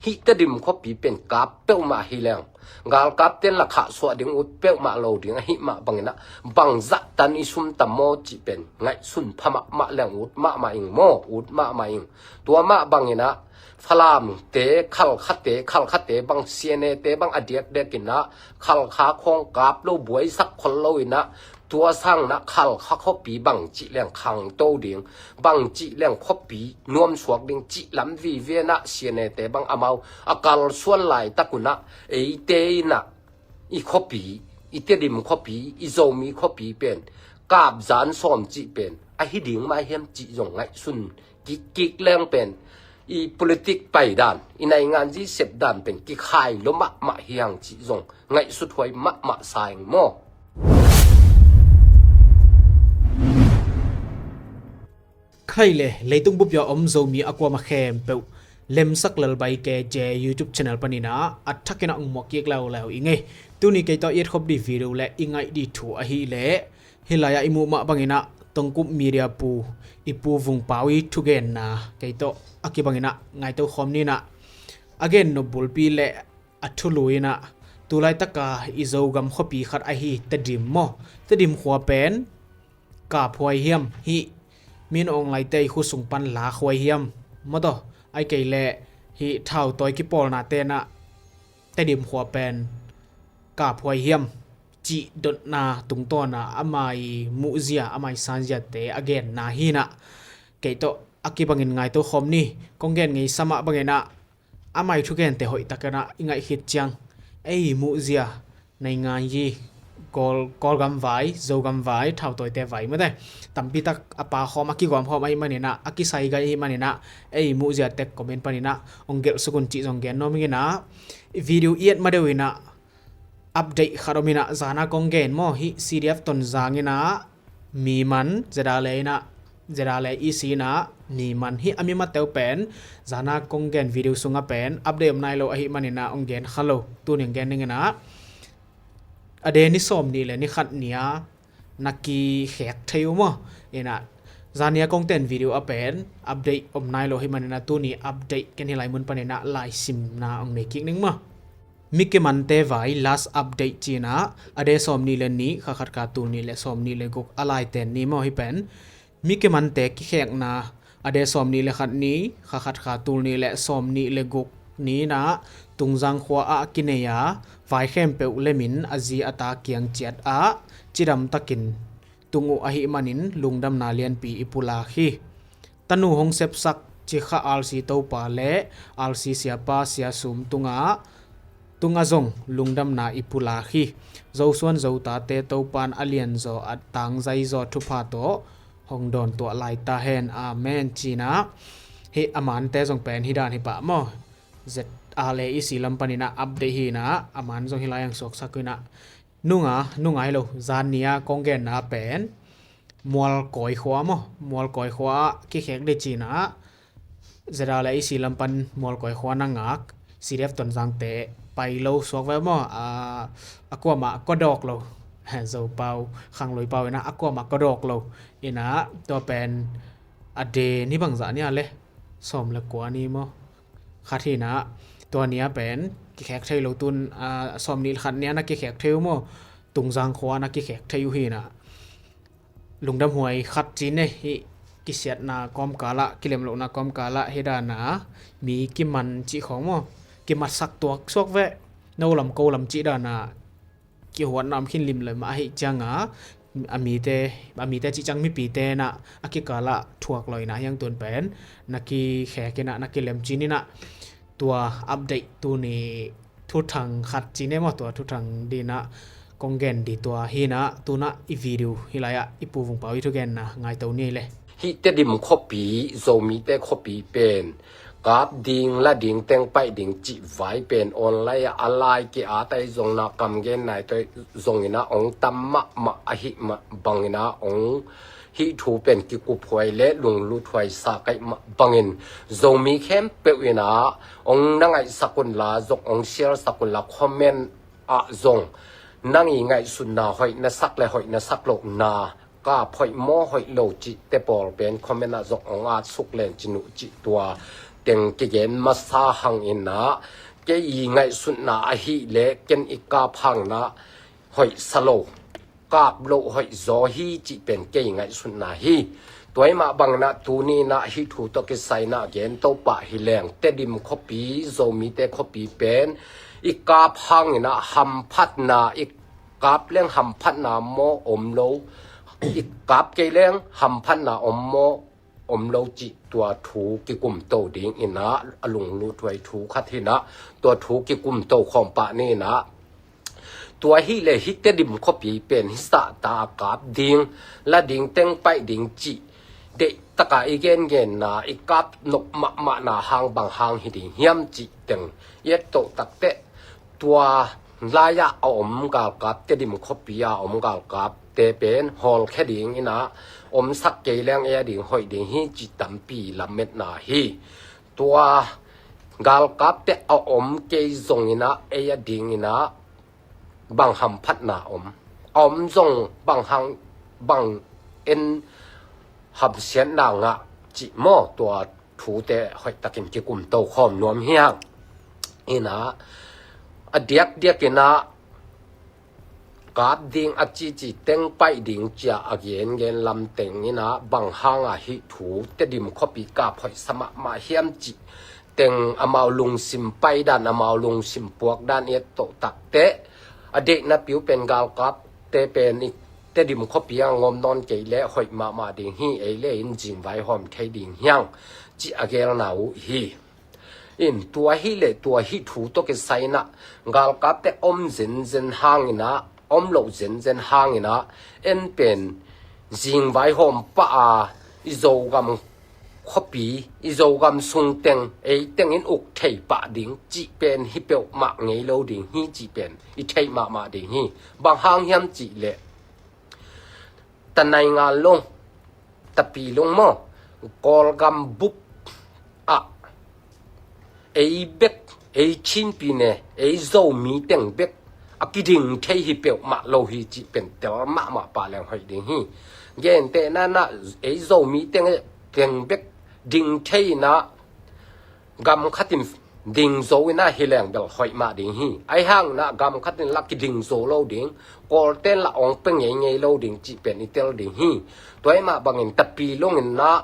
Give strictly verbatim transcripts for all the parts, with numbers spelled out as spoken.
Hih Tedim khuapi pen kap peuhmah hi leng, galkapten la khahsuah ding ut peuhmah lo ding ahih mah banginah, bangzah tan i sum tam maw cih pen ngaihsun pha mahmah leng ut mahmah ing maw, ut mahmah ing. Tua mah banginah Falamte, Khalkhate, Khalkhate bang, C N A te bang a diakdiakinah Khalkha khawng kap lo, buaisak khol lo inah, tua sangnah Khalkha khuapi bangcih leng khangto ding, bangcih leng khuapi nuamsuak ding cih lam vivenah C N A te bang amau a kalsuan laitak unah, eite inah i khuapi, i Tedim khuapi, i Zomi khuapi pen kapzan sawm cih pen ahi ding mah hiam cih zong ngaihsun kikkik leng pen, i politik paidan, i nainganzi sepdan pen kikhai lua mahmah hiang cih zong ngaihsuthuai mahmah sa ing maw. Khai le leitung bup a om Zomi a kuamah khempeuh, Lemsak Lalbai K J YouTube channel paninah a thakinah ong muak kik leuleu i ngei. Tuni kei tawh i etkhop dih video le i ngaih dih thu ahih leh, hih lai-ah i muh mah banginah Tongkup Media pu, i Pu Vung Pau i thugenna kei tawh a kibanginah ngaito khawm ninah, a gen nop bulpi le a thulu inah, tu laitaka i Zogam khuapi khat ahi Tedim maw, Tedim khua pen kaphuai hiam, hih min ong laite i khu sung pan lakhuai hiam maw, tawh ai kei leh hih thautawi kipawlna tenah Tedim khua pen kaphuai hiam cih dotna tungtawna ama i muhzia, ama i sanziate a genna hinah, kei tawh a kibangin ngaito khawm ni. Kong gen ngeisa mah banginah, ama i thugente hoihtakinah i ngaih khit ciang, ei muhzia, nainganzi, Kawl, Kawlgam vai, Zogam vai, thautawite vai mate, tampitak a pakhawm, a kigawmkhawm ahih maninah, a kisaigai ahih maninah, ei muhzia tek comment paninah ong gelhsuk un cih zong gen nuam inginah, video i et madeuh inah update khat om inah, zana kong gen maw, hih C D F Tonzang inah mi man, ZRA le inah, ZRA le E C inah mi man, hih a mi mateu pen zana kong gen video sungah pen update om nai lo ahih maninah ong gen kha lo. Tuni ong gen ding inah, a de ni sawm nih le ni khat ni-a na kikhek thei uh maw. Inah, zania kong ten video a pen update om nai lo ahih maninah, tuni update ken hih lai mun paninah laisimna ong nei kik ning maw. Mi kimante vai last update cinah, a de sawm nih le nih, kha khat kha tul nih le sawm nih le guk a laiten ni maw hih pen. Mi kimante kikhekna, a de sawm nih le khat ni, kha khat kha tul nih le sawm nih le guk ni inah, Tungzang khua ah kinei a, vai khempeuh lemin a zi a ta kiang ciat ah cidamtakin tung uh ahih manin lungdamna lianpi i pulak hi. Tanu hong sepsak Cikha R C topa le R C siapa Sia Sum tungah, tungah zong lungdamna i pulak hi. Zosuan Zotate Topan a lianzaw a tangzaizaw thupha tawh hong dawntuah lai ta hen. Amen. Cinah, hih a mante zong pen hih dan hi pah maw. ZRA le E C lam paninah update hinah, a man zong hih lai-ah suaksak inah, nunga, nunga hi lo, zan ni-a kong genna pen Mualkawi khua maw, Mualkawi khua ah kikhek dih cinah, ZRA le E C lam pan Mualkawi khua na ngak C D F Tonzangte pai lo suak ve maw, a, a kuamah kua dawk lo. Zopau, Khanglui pau inah a kuamah kua dawk lo. Inah tua pen a de ni bangzah ni-a le, sawm le kua ni maw, khat hinah, tua ni-a pen kikhek thei lo tun, a, sawm nih le khat ni-a na kikhek thei uh maw, Tungzang khua na kikhek thei uh hinah. Lungdamhuai khat cin e, hih kisiatna kawmkalah, kilemlohna kawmkalah hih dana mi kiman cih khawng maw, kimatsak tuak suak ve, no lam ko lam cih dana kihuatna om khin limlim mah ahih cianga, a mite, a mite cih ciang mipite inah a kikalah thuak lo inah hiang tun pen na kikhek inah, na kilem cin inah, tua update tuni thuthang khat cin e maw, tua thuthang dinah kong gen di tua hinah, tunah i video hih lai-ah i Pu Vung Pau i thugenna ngaito ni le. Hih Tedim khuapi, Zomite khuapi pen kap ding, la ding, teng paih ding cih vai pen online ah a lai ki-at ahi zong, na kam gen nai tawh zong inah ong tam mahmah ahih mah bang inah ong hih thu pen kikuphuai le lungluthuai sa kaih mah bangin, Zomi khempeuh inah ong na ngaihsak unla zong, ong share sak unla, comment ah zong nang i ngaihsutna, hoih na sak le hoih na sak lohna, kap hoih maw hoih lo cihte pawl pen comment ah zong ong at suk len cin uh cih tua teng kigen masa hang in ah, kei i ngaihsutna ahih leh ken i kap hang in ah hoih sa lo, kap loh hoih zaw hi cih pen kei i ngaihsutna hi. Tua ahih mah bangin ah tuni in ah hih thu tawh kisai in ah gen to pah hi leng, Tedim khuapi, Zomite khuapi pen i kap hang in ah hamphatna, i kap leng hamphatna maw om lo, i kap kei leng hamphatna om maw om lo cih tua thu kikumto ding in ah, a lunglut huai thu khat hi in ah, tua thu kikumto khawm pah ni in ah, tua ahih leh hih Tedim khuapi pen hih zahta a kap ding, la ding, teng paih ding cih deihtak a i gengenna, i kap nop mahmahna hang bang hang hi ding hiam cih teng i et toh tak teh, tua lai-ah a om galkap, Tedim khuapi a om galkapte pen hawlkhia ding in ah, omsak kei leng ei a ding hoih ding hi cih tampi lametna hi. Tua galkapte a om kei zong in ah ei a ding in ah bang hamphatna om, a om zong bang hang, bang en hamsiatna ngah cih maw, tua thute hoihtakin kikumto khawm nuam hi hang. In ah, a diakdiak in ah kap ding a cici, teng paih ding ci-a a gengen lam teng in ah bang hang a hih thu Tedim khuapi kap hoih sa mahmah hiam cih teng, amau lungsim paidan, amau lungsim puakdan i et toh tak teh, a deihna pi uh pen galkapte pen i Tedim khuapi ah ngawm nawn kei leh hoih mahmah ding hi, ei leh in zingvai hawm thei ding hi hang cih a gelna uh hi. In tua ahih leh tua hih thu tawh kisai in ah galkapte om zenzen hang in ah, om loh zenzen hang in ah, en pen zingvai hawm pah a, i Zogam khuapi, i Zogam sung teng, ei teng in uk thei pah ding cih pen hi peuhmah ngei lo ding hi cih pen i theih mahmah ding hi. Bang hang hiam cih leh, Tanaingal lung, Tapilung maw, Kawlgam bup ah ei bek, ei Chinpi ne, ei Zomi teng bek a kiding thei hi peuhmah lo hi cih pen tel mahmah pah leng hoih ding hi. Gentehna in ah ei Zomi teng, teng bek ding thei in ah gam khat in ding zo in ah hi leng bel hoih mah ding hi. Ahi hang in ah gam khat in lah kiding zo lo ding, Kawlte in lah ong pia ngeingei lo ding cih pen i tel ding hi. Tua ahih mah bangin Tapilung in ah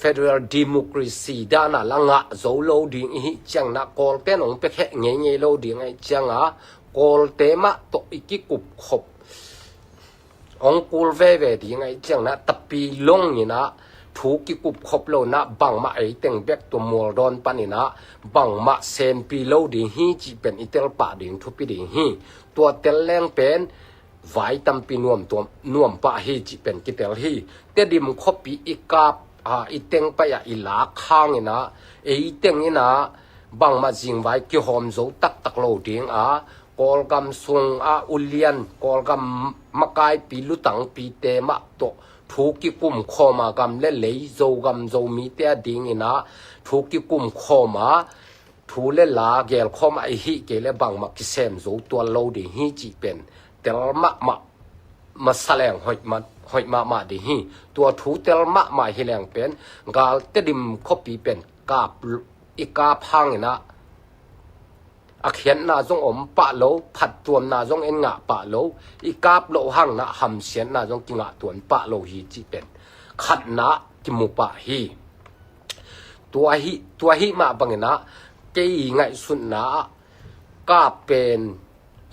federal democracy dan a lah ngah zo lo ding i hih ciangin ah, Kawlte in ong pia kheh ngeingei lo ding ahih ciangin ah, Kawlte mah tawh i kikupkhop ong kul veve ding ahih ciangin ah, Tapilung in ah thu kikupkhop lo in ah, bangmah ei teng bek tua Mualdawn panin ah bangmah sempih lo ding hi cih pen i tel pah ding thupi ding hi. Tua tel leng pen vai tampi nuam, nuam pah hi cih pen kitel hi. Tedim khuapi i kap a, i teng paih a i lak hang in ah, ei teng in ah bangmah zingvai kihawm zo taktak lo ding a, Kawlgam sung a ulian, Kawlgam makaipi lutangpite mah tawh thu kikum khawm a, gam le lei, Zogam Zomite a ding in ah thu kikum khawm a, thu le la gel khawm a i hih kei leh bangmah kisem zo tuan lo ding hi cih pen tel mahmah masa leng hoih mah, hoih mahmah ding hi. Tua thu tel mahmah hi leng pen gal, Tedim khuapi pen kap, i kap hang in ah a khiatna zong om pah lo, phattuamna zong en ngah pah lo, i kap loh hang in ah hamsiatna zong kingah tuan pah lo hi cih pen khatna kimu pah hi. Tua hi, tua hi mah bangin ah kei i ngaihsutna ah kap pen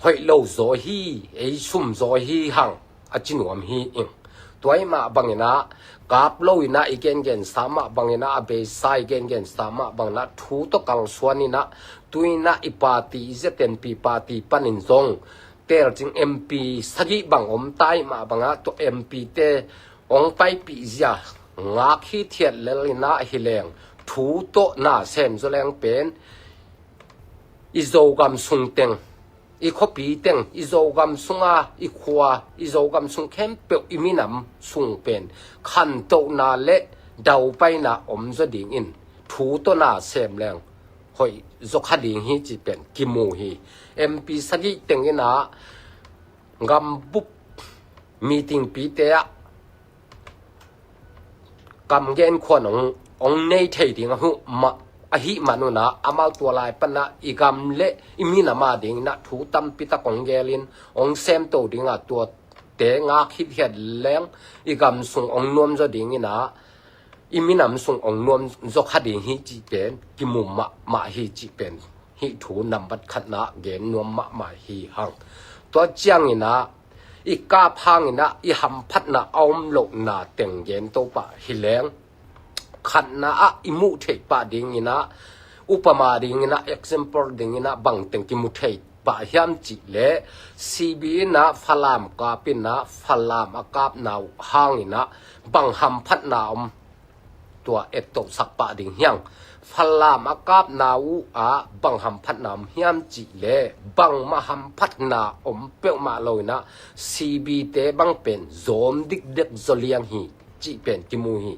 hoih lo zaw hi, ei sum zaw hi hang a ci nuam hi ing. Tua ahih mah bangin ah kap lo in ah i gengensa mah bangin ah, a beisa i gengensa mah bangin ah thu tawh kalsuan in ah, tu in ah i party, i Z N P party panin zong telcing M P sagih bang om ta ahih mah bangin ah, tua M P te ong paipih zia ngak hithiat lel in ah hi leng, thu tawh na sem zaw leng pen i Zogam sung teng, i khuapi teng, i Zogam sung a, i khua, i Zogam sung khempeuh, i minam sung pen khantohna le daupaina om zaw dingin thu tawh na sem leng hoih zaw kha ding hi cih pen kimu hi. M P sagih teng in ah gambup meeting pite ah kam gen khuan ong, ong nei thei ding a huh mah ahih manun ah amau tua lai panah i gam le i minam a dingin ah thu tampi tak hong gelin hong semto ding a, tuate ngak hithiat leng i gam sung hong nuam zaw dingin ah i minam sung hong nuam zaw kha ding hi cih pen kimu mahmah hi cih pen hih thu nambat khatna gen nuam mahmah hi hang. Tua ciangin ah i kap hangin ah i hamphatna a om lohna teng gen to pah hi leng, khatna ah i muh theih pah dingin ah, upama dingin ah, example dingin ah bang teng kimu thei pah hiam cih leh, C B in ah Falam kap in ah Falam a kapna uh hangin ah bang hamphatna om, tua ettohsak pah ding hiang. Falam a kapna uh ah bang hamphatna om hiam cih leh, bangmah hamphatna om peuhmah lo in ah C B te bang pen zawm dikdek zaw liang hi cih pen kimu hi.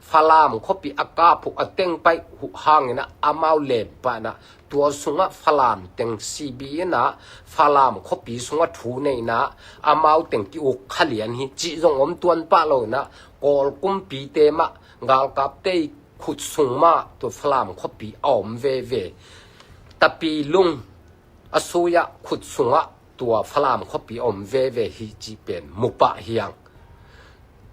Falam khuapi a kap uh a teng paih uh hangin ah amau len pah in ah tua sungah Falam teng C B in ah Falam khuapi sungah thu nei in ah amau teng ki-uk kha lian hi cih zong om tuan pah lo in ah Kawl kumpite mah, galkapte i khut sung mah tua Falam khuapi a om veve. Tapi lung a sui-ah khut sungah tua Falam khuapi a om veve hi cih pen mu pah hiang.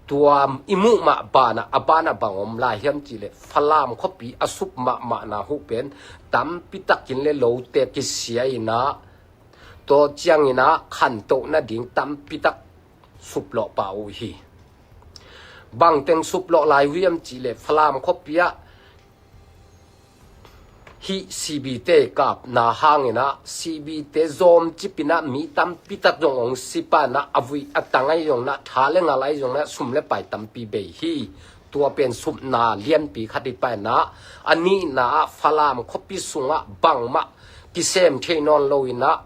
Tua i muh mah banah, a banah bang om lai hiam cih leh, Falam khuapi a sup mahmahna uh pen tampi takin le lote kisia in ah, tua ciangin ah khantoh nading tampi tak suplawh pah uh hi. Bang teng suplawh lai uh hiam cih leh, Falam khuapi ah hih C B te kapna hangin ah, C B te zawmcip in ah mi tampi tak zong hong si pah in ah, a vui a tang ahi zongin ah, tha le ngal ahi zongin ah, sum le pai tampi bei hi. Tua pen supna lianpi khat hi pah in ah, a nihna ah Falam khuapi sungah bangmah kisem thei nawn lo in ah,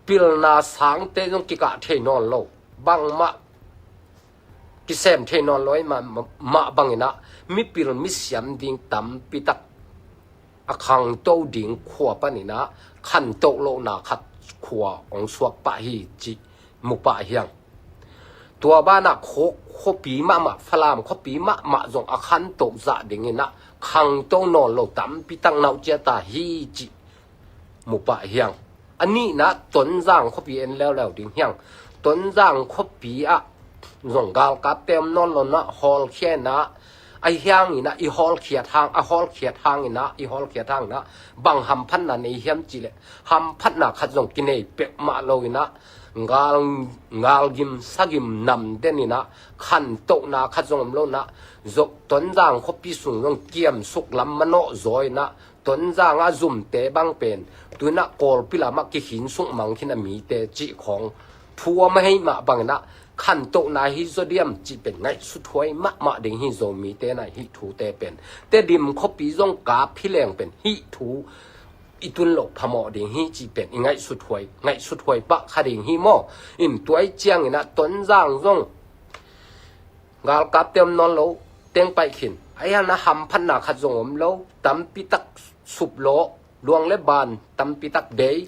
pilna sangte zong kikah thei nawn lo, bangmah kisem thei nawn lo ahi mah, mah bangin ah mipil misiam ding tampi tak a khangto ding khua panin ah khantoh lohna khat khua hong suak pah hi cih mu pah hiang. Tua banah khuapi mahmah, Falam khuapi mahmah zong a khantoh zah dingin ah khangto nawn lo tampi tak na uh ciat a hi cih mu pah hiang. A nihna Tonzang khuapi en leuleu ding hiang. Tonzang khuapi ah zong galkapte om nawn lo in ah hawlkhia in ah, a hiangin ah i hawlkhiat hang, a hawlkhiat hangin ah, i hawlkhiat hangin ah bang hamphatna nei hiam cih leh, hamphatna khat zong kinei peuhmah lo in ah, gal, galgim sagim nam den in ah, khantohna khat zong om lo in ah, Tonzang khuapi sung zong kiamsuk lam manawh zaw in ah, Tonzang ah zumte bang pen tu in ah Kawlpi lamah kikhin suk mang khin a mite cih khawng thu om ahih mah bangin ah khantohna hi zaw diam cih pen ngaihsuthuai mahmah ding hi. Zomite in ah hih thute pen Tedim khuapi zong kap hi leng pen hih thu i tun loh phamawh ding hi cih pen i ngaihsuthuai, ngaihsuthuai pah kha ding hi maw. In tua ahih ciangin ah Tonzang zong galkapte om nawn lo, teng paih khin. A hiang na hamphatna khat zong om lo, tampi tak suplawh, luang le ban tampi tak bei,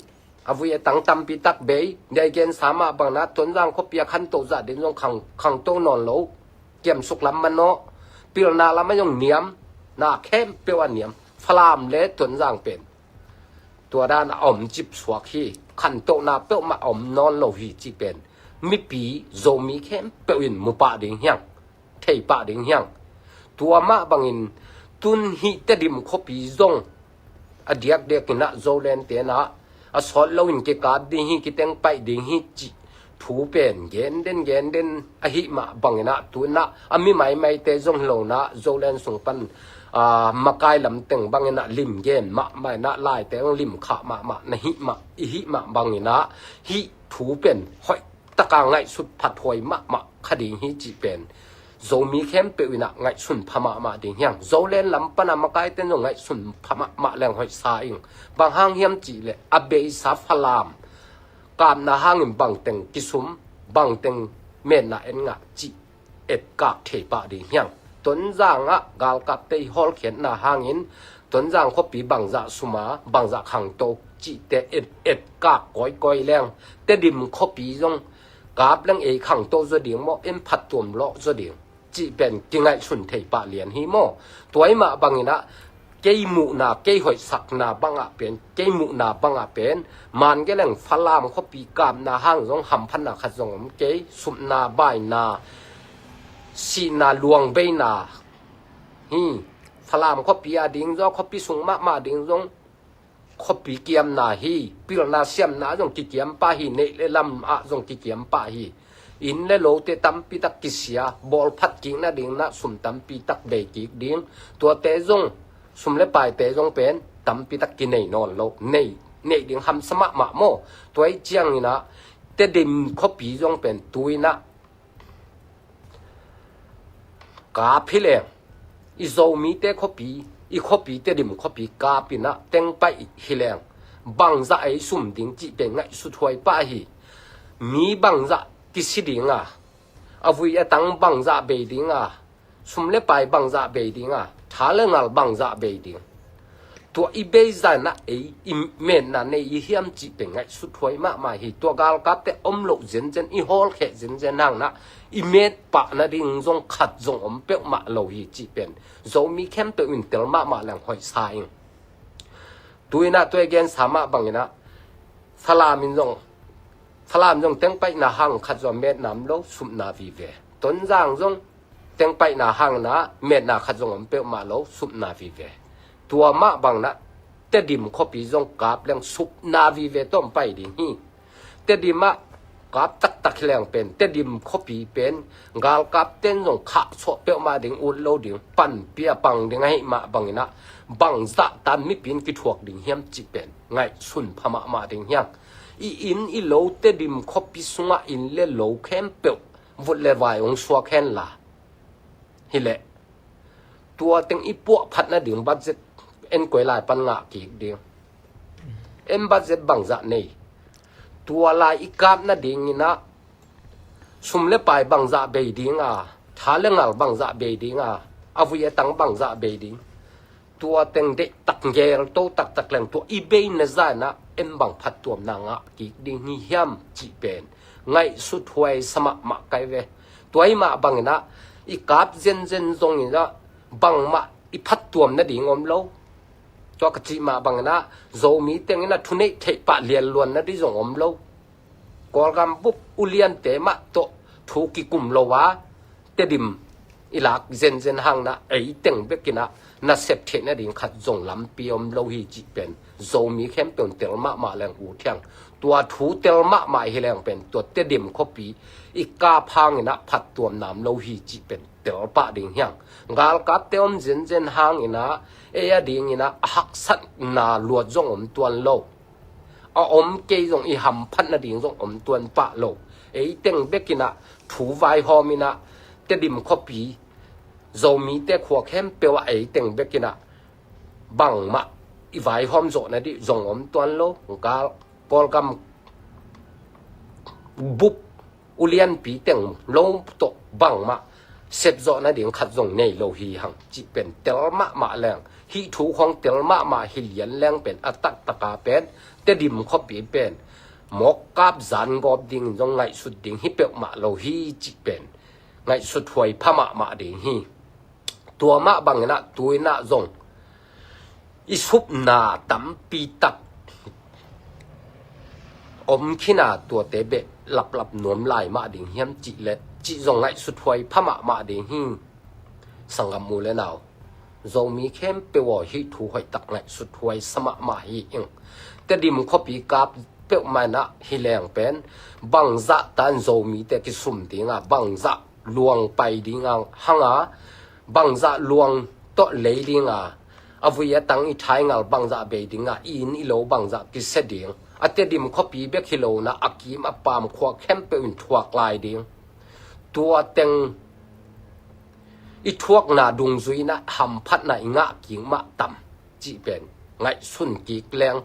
a vui a tang tampi tak bei. Dei gensa mah bangin ah Tonzang khuapi a khantoh zah ding zong khang, khangto nawn lo. Kiamsuk lam manawh, pilna lam ah zong niam, na khempeuh ah niam. Falam le Tonzang pen tua dan a om cip suak hi. Khantohna peuhmah a om nawn lo hi cih pen mipi Zomi khempeuh in mu pah ding hiang, thei pah ding hiang. Tua mah bangin tun hih Tedim khuapi zong a diakdiak in ah Zoland te in ah a sawt loin kikap ding hi, kiteng paih ding hi cih thu pen gen den gen den ahih mah bangin ah tu in ah a mi maimaite zong hi lo in ah Zoland sung pan, aa, makai lam teng bangin ah lim gen mahmah in ah, laite zong lim khah mahmah na hih mah, i hih mah bangin ah hih thu pen hoih taka ngaihsut phathuai mahmah kha ding hi cih pen Zomi khempeuh in ah ngaihsun pha mahmah ding hiang. Zoland lam pan a makaite in zong ngaihsun pha mahmah leng hoih sa ing. Bang hang hiam cih leh a beisa Falam kapna hangin bangteng kisum, bangteng metna en ngah cih etkak thei pah ding hiang. Tonzang ah galkapte i hawlkhiatna hangin Tonzang khuapi bangzah sum a, bangzah khangto cihte et, etkak kawikawi leng, Tedim khuapi zong kap leng ei khangto zaw ding maw, en phattuam lawh zaw ding cih pen kingaihsun thei pah lian hi maw. Tua ahih mah bangin ah kei muhna, kei hoihsakna bangah pen, kei muhna bangah pen, man geleng Falam khuapi kapna hang zong hamphatna khat zong om kei, supna baina, sihna luangbeina hi. Falam khuapi a ding zong, khuapi sung mahmah ding zong, khuapi kiamna hi, pilna siamna zong kikiam pah hi, neih le lam ah zong kikiam pah hi. Inn le lote tampi tak kisia, bawlphat kik nading na sum tampi tak bei kik ding. Tuate zong sum le paite zong pen tampi tak kinei nawn lo, nei, neih ding hamsa mahmah maw. Tua ih ciangin ah Tedim khuapi zong pen tu-in ah kap hi leng, i Zomite khuapi, i khuapi Tedim khuapi kap in ah teng paih hi leng, bangzah ei sum ding cih pen ngaihsuthuai pah hi. Mi bangzah kisi ding a, a vui a tang bangzah bei ding a, sum le pai bangzah bei ding a, tha le ngal bangzah bei ding. Tua i bei zah in ah ei i metna nei i hiam cih pen ngaihsuthuai mahmah hi. Tua galkapte om loh zenzen, i hawlkheh zenzen hang in ah i met pah nading zong khat zong om peuhmah lo hi cih pen Zomi khempeuh in tel mahmah leng hoih sa ing. Tu-in ah tua i gensa mah bangin ah Falam in zong, Falam zong teng paihna hang khat zong metna om lo, supna vive. Tonzang zong teng paihna hang in ah metna khat zong om peuhmah lo, supna vive. Tua mah bangin ah Tedim khuapi zong kap leng supna vive tawh om pai ding hi. Tedim ah kap taktak hi leng pen, Tedim khuapi pen galkapten zong khahsuah peuhmah ding, ut lo ding, panpih a pang ding ahih mah bangin ah bangzah tan mipi in kithuak ding hiam cih pen ngaihsun pha mahmah ding hi hang. I inn i lo, Tedim khuapi sungah inn le lo khempeuh vut le vai hong suak hen la, hi leh tua teng i puahphat nading budget en koi lai pan ngah kik ding. En budget bangzah nei, tua lai i kap nadingin ah sum le pai bangzah bei ding a, tha le ngal bangzah bei ding a, a vui a tang bangzah bei ding. Tua teng deihtak gel to taktak leng tua i bei na zah in ah en bang phattuamna ngah kik ding hi hiam cih pen ngaihsuthuai sa mahmah kai ve. Tua ahih mah bangin ah i kap zenzen zongin ah bangmah i phattuam nading om lo. Tua ka cih mah bangin ah Zomi teng in ah thuneih theih pah lianluan nading zong om lo. Kawlgam bup uliante mah tawh thu kikum lo a, Tedim i lak zenzen hang in ah ei teng bekin ah nasep theih nading khat zong lampi om lo hi cih pen Zomi khempeuh in tel mahmah leng ut hi hang. Tua thu tel mahmah hi leng pen tua Tedim khuapi i kap hangin ah phattuamna om lo hi cih pen tel pah ding hi hang. Galkapte om zenzen hangin ah ei a dingin ah a haksatna luat zong om tuan lo. A om kei zong i hamphat nading zong om tuan pah lo. Ei teng bekin ah thu vaihawm in ah Tedim khuapi, Zomite khua khempeuh ah ei teng bekin ah bangmah i vaihawm zawh nading zong om tuan lo. Gal, Kawlgam bup ulianpi teng lo tawh bangmah sepzawh nading khat zong nei lo hi hang cih pen tel mahmah leng, hih thu khawng tel mahmah hi lian leng pen a taktak a pen Tedim khuapi pen mawk kap zan gawp dingin zong ngaihsut ding hi peuhmah lo hi cih pen ngaihsuthuai pha mahmah ding hi. Tua mah bangin ah tu-in ah zong i supna tampi tak om khin a, tuate beh laplap nuam lai mah ding hiam cih leh cih zong ngaihsuthuai pha mahmah ding hi. Sanggam u le nau, Zomi khempeuh aw, hih thu hoihtak ngaihsuthuai sa mahmah hi ing. Tedim khuapi kap peuhmah in ah hi leng pen bangzah tan Zomite kisum ding a, bangzah luang pai ding a hang a, bangzah luang tawh lei ding a, a vui a tang i thaingal bangzah bei ding a, i inn i lo bangzah kisia ding. A Tedim khuapi bek hi lo in ah a kim a pam khua khempeuh in thuak lai ding. Tua teng i thuakna dungzui in ah hamphatna i ngah kik mah tam cih pen ngaihsun kik leng,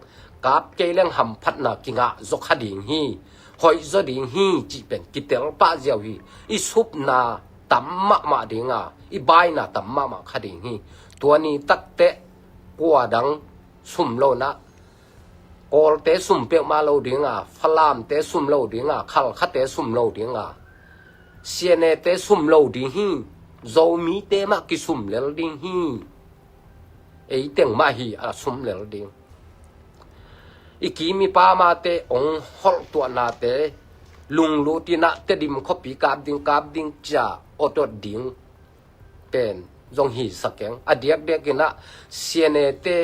kap kei leng hamphatna kingah zaw kha ding hi, hoih zaw ding hi cih pen kitel pah ziau hi. I supna tam mahmah ding a, i baina tam mahmah kha ding hi. Tua ni takteh kua dang sum lo in ah, Kawlte sum peuhmah lo ding a, Falamte sum lo ding a, Khalkhate sum lo ding a, C N A-te sum lo ding hi. Zomite mah kisum lel ding hi. Ei teng mah hi a sum lel ding. I kim i pamate ong holh tuahnate lunglut inah Tedim khuapi kap ding, kap ding cia ot ot ding pen zong hi sa keng. A diakdiak inah C N A te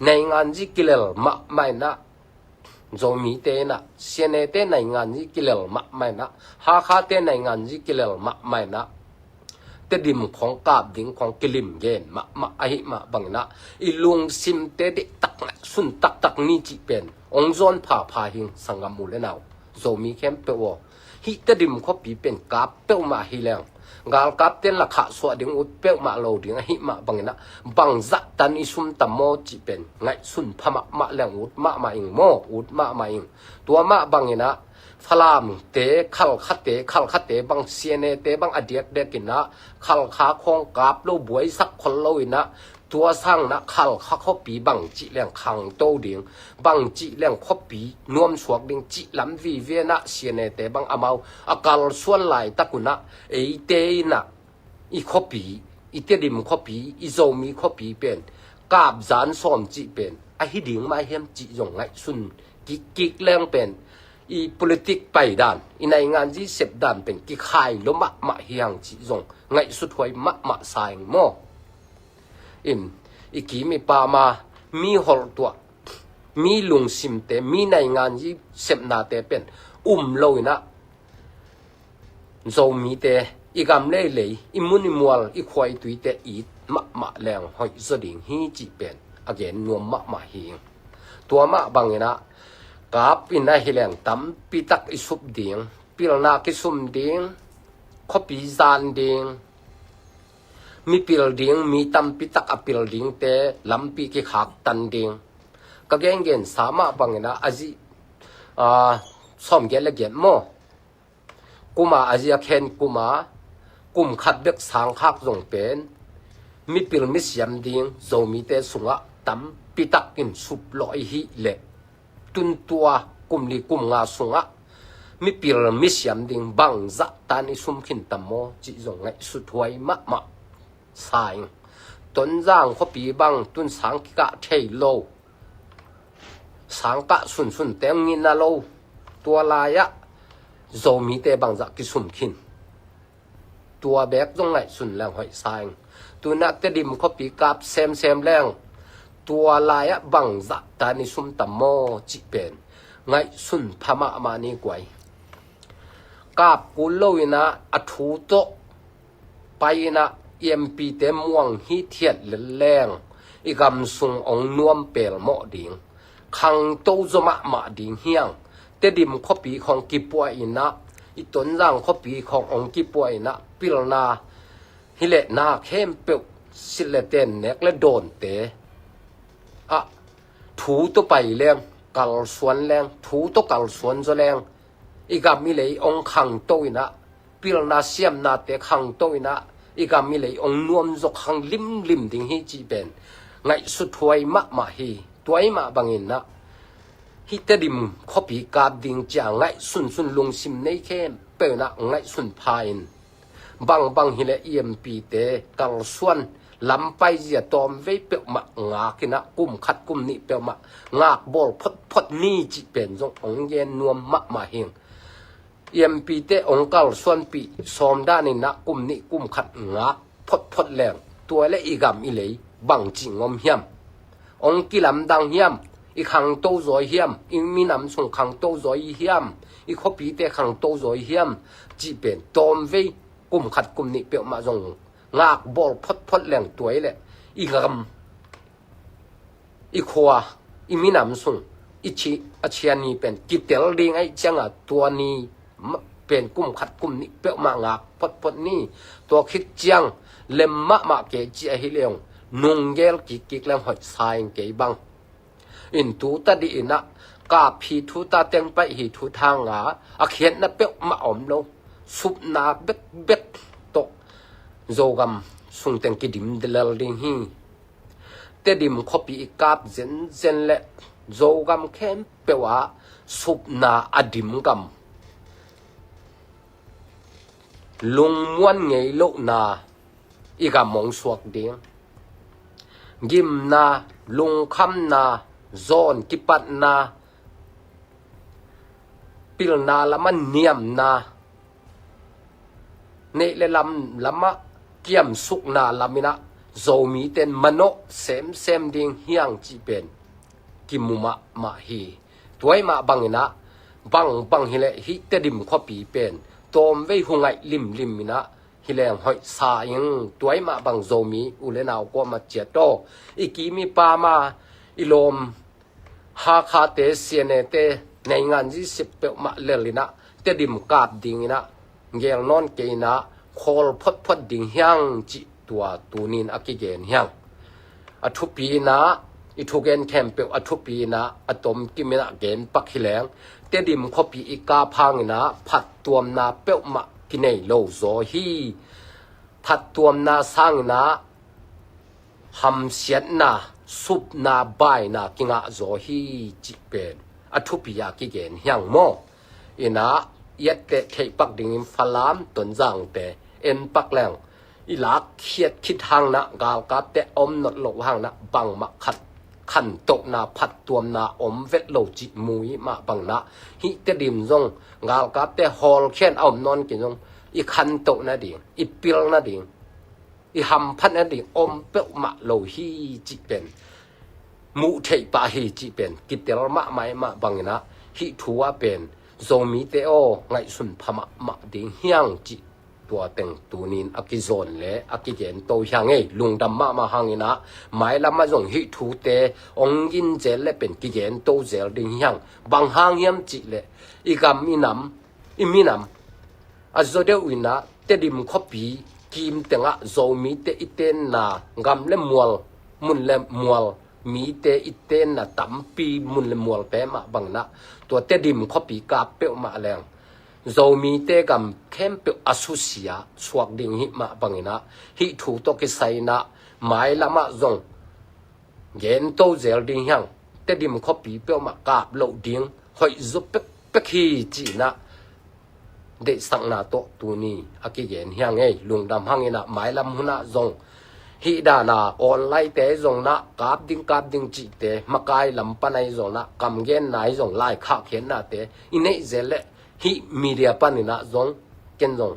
nainganzi kilel mahmah inah Zomite inah C N A te nainganzi kilel mahmah inah Hakha te nainganzi kilel mahmah inah Tedim khong kap ding khong kilim gen mahmah ahi mah bang inah i lungsimte diktak ngaihsun taktak ni cih pen ong zawn phapha hing sanggam u le nau Zomi khempeuh aw. Hih Tedim khuapi pen kap peuhmah hi leng galkapten la khahsuah ding ut peuhmah lo ding ahi mah bang inah bangzah tan i sum tam maw cih pen ngaihsun pha mahmah leng ut mahmah ing maw, ut mahmah ing. Tua mah bang inah Falamte, Khalkhate, Khalkhate bang C N A te bang a diakdiak inah Khalkha khong kap lo buaisak khol lo inah tua sang inah Khalkha khuapi bang cih leng khangto ding, bang cih leng khuapi nuamsuak ding cih lam vive inah C N A te bang amau a kalsuan laitak unah eite inah i khuapi, i Tedim khuapi, i Zomi khuapi pen kap zan sawm cih pen ahi ding mah hiam cih zong ngaihsun kikkik leng pen i politik paidan, i nainganzi sepdan pen kikhai lo mahmah hiang cih zong ngaihsuthuai mahmah sa ing maw. In, i kim i pama mi holhtuah, mi lungsimte, mi nainganzi sepnate pen um lo inah Zomite i gam leilei, i mun i mual, i khua i tuite it mahmah leng hoih zaw ding hi cih pen a gen nuam mahmah hi. Tua mah bang inah kap inah hi leng tampi tak i sup ding, pilna kisum ding, khuapi zan ding, mi pil ding, mi tampi tak a pil dingte lampi kikhak tan ding. Ka gengen sa mah bang inah a zi, a, sawm giat le giat maw, kuma a zi a khen kuma kum khat bek sang khak zong pen mi pil mi siam ding Zomite sungah tampi tak in sup lawh i hih leh tun tua kum li kum nga sungah mi pil mi siam ding bangzah tan i sum khin tam maw cih zong ngaihsuthuai mahmah sa ing. Tonzang khuapi bang tun sang kikah thei lo, sang kah sunsun teng ngina lo, tua lai-ah Zomite bangzah kisum khin. Tua bek zong ngaihsun leng hoih sa ing. Tunah Tedim khuapi kap semsem leng tua lai-ah bangzah tan i sum tam maw cih pen ngaihsun pha mahmah ni guai. Kap kul lo inah a thu tawh pai inah i M P te muang hithiat lel leng i gam sung ong nuam pelmawh ding, khangto zaw mahmah ding hiang. Tedim khuapi khong kipuah inah, i Tonzang khuapi khong ong kipuah inah pilna hi leh na khempeuh silh le ten nek le dawnte ah thu tawh pai leng, kalsuan leng, thu tawh kalsuan zaw leng i gam i lei ong khangto inah, pilna siamnate khangto inah i gam i lei ong nuam zaw khang limlim ding hi cih pen ngaihsuthuai mahmah hi. Tua i mah bang inah hih Tedim khuapi kap ding cia ngaihsunsun lungsim nei khempeuh inah ngaihsun pha in bangbang hileh E M P te kalsuan lampai zia tawmvei peuhmah ngak inah kum khat kum nih peuhmah ngak bawl photphot ni cih pen zong ong gen nuam mahmah hing. E M P te ong kalsuanpih sawm dan inah kum nih kum khat ngak photphot leng tua le i gam i lei bangci ngom hiam? Ong kilamdang hiam? I khangto zaw hiam? I minam sung khangto zaw hiam? I khuapite khangto zaw hiam? Cih pen tawmvei kum khat kum nih peuhmah zong ngak bawl photphot leng tua i le i gam, i khua, i minam sung i ci a ciani pen kitel ding aih cianga tua ni pen kum khat kum nih peuhmah ngak photphot ni. Tua khit ciang lem mahmah kei ci ahi leong nunggel kikkik leng hoih sa ing kei bang. In tuta dih inah kap hi thuta teng paih hi thuta nga a khiatna peuhmah om lo. Supna bekbek tawh Zogam sung teng kidim delel ding hi. Tedim khuapi i kap zenzen le Zogam khempeuh ah supna a dim gam, lungmuan ngei lohna i gam ong suak ding. gimna, lungkhamna, zawn kipatna, pilna lamah niamna, neih le lam lamah kiamsukna laminah Zomite in manawh semsem ding hiang cih pen kimu mahmah hi. Tuai mah banginah bangbang hileh hih Tedim khuapi pen tawmvei hungaih limlim inah hileng hoihsa ing. Tuai mah bang Zomi u le nau kuamah ciat aw, i kim i pam a, i lawm Hakhate, sianete, neingan zisip peuhmah lel inah Tedim kap dinginah gel nawn kei inah khawl photphot ding hiang cih tua tunin a kigen hiang. A thupi inah i thugen khempeuh a thupi inah a tomkim inah gen pak hileng, Tedim khuapi i kap hanginah phattuamna peuhmah kinei lo zaw hi. Phattuamna sanginah hamsiatna, supna, baina kingah zaw hi cih pen a thupi a kigen hiang maw? Inah i etteh theih pak dingin Falam, Tonzangte en pak leng, i lakkhiat khit hanginah galkapte a om not loh hanginah bangmah khat khantohna, phattuamna om vet lo cih mu i mah banginah hih Tedim zong galkapte hawlkhian a om nawn kei zong i khantoh nading, i pil nading, i hamphat nading om peuhmah lo hi cih pen muh theih pah hi cih pen kitel mahmah i mah banginah hih thu ah pen Zomite aw, ngaihsun pha mahmah ding hiang cih tua teng tunin a kizawn le a kigen to hiang ei. Lungdam mahmah hanginah mailamah zong hih thute ong gin zel le pen kigen to zel ding hiang. Bang hang hiam cih leh i gam i nam, i minam a zaw deuh inah Tedim khuapi kim tengah Zomite i tenna, gam le mual, mun le mual mite i tenna tampi mun le mualte mah banginah tua Tedim khuapi kap peuhmah leng Zomite gam khempeuh a susia suak ding hih mah banginah hih thu tawh kisai inah mailamah zong gen to zel ding hiang. Tedim khuapi peuhmah kap loh ding hoih zaw pekpek hi cih inah deihsakna tawh tuni a kigen hiang ei. Lungdam hanginah mailam hunah zong hih dana online-te zong nah kap ding kap ding cihte, makai lam pan ahi zong nah kamgenna ahi zong, laikhak khiatnate i neih zel leh hih media paninah zong ken zong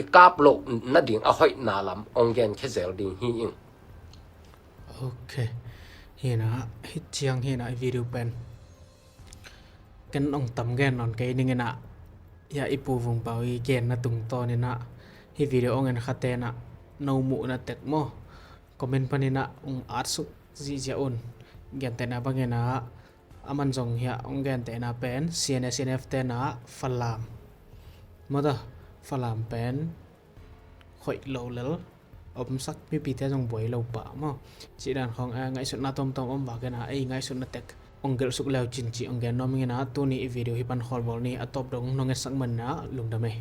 i kap loh nading a hoihna lam ong genkhia zel ding hi ing. Ok. Hinah hih ciang hinah i video pen ken ong tam gen nawn kei ninginah, ya i Pu Vung Pau i genna tungtawninah hih video ong en khate nah no muhna tek maw, comment paninah ong atsuk zihziah un. Gentehna banginah a man zong hiah ong gentehna pen C N A, C N F tenah Falam maw, tua Falam pen hoih lo lel, omsak mipite zong buai lo pah maw, cih dan khawng, eh, ngaihsutna tomtom om vakinah ei ngaihsutna tek ong gelhsuk leu cin cih ong gen nuam inginah tuni i video hih pan khawlbawl ni. A tawp dong nong etsak maninah lungdam ei.